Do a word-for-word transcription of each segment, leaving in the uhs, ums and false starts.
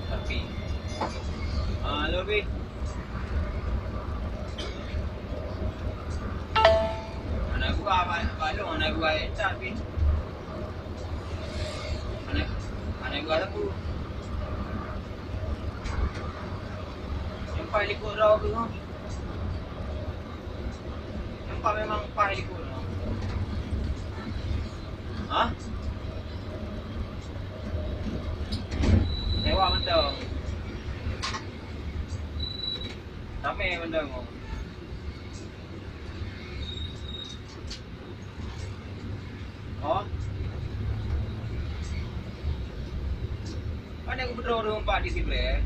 Tapi, ah, lebih. Anak gua, ba-, balong anak gua, eh, tapi. Anak, anak gua tu. Sampai likot rau tu. Nampak memang paih likot tu. Ha? Sewa mantong. Ramai mantong. Oh. Kan aku beudroe ureueng empat di Sibreh.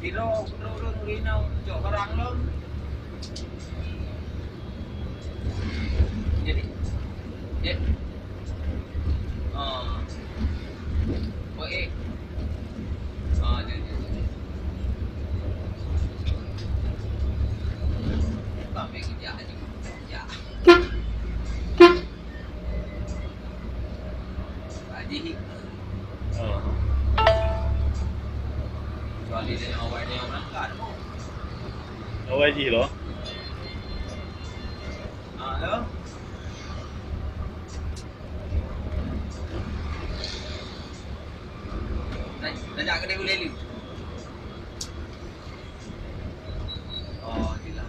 Sidroe beudroe ureueng rinong cok barang lom. Jadi, jadi. Ah. Oh, eh. Ah, jadi, jadi. Sampai kerja aja. Ya. Haji. Oh. Kecuali dia awak dia orang kan. Awak jih loh. Ah, lo. Dah, dah jak kedai gulai lu. Oh, gila.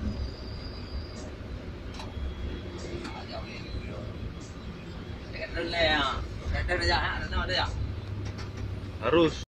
Harus.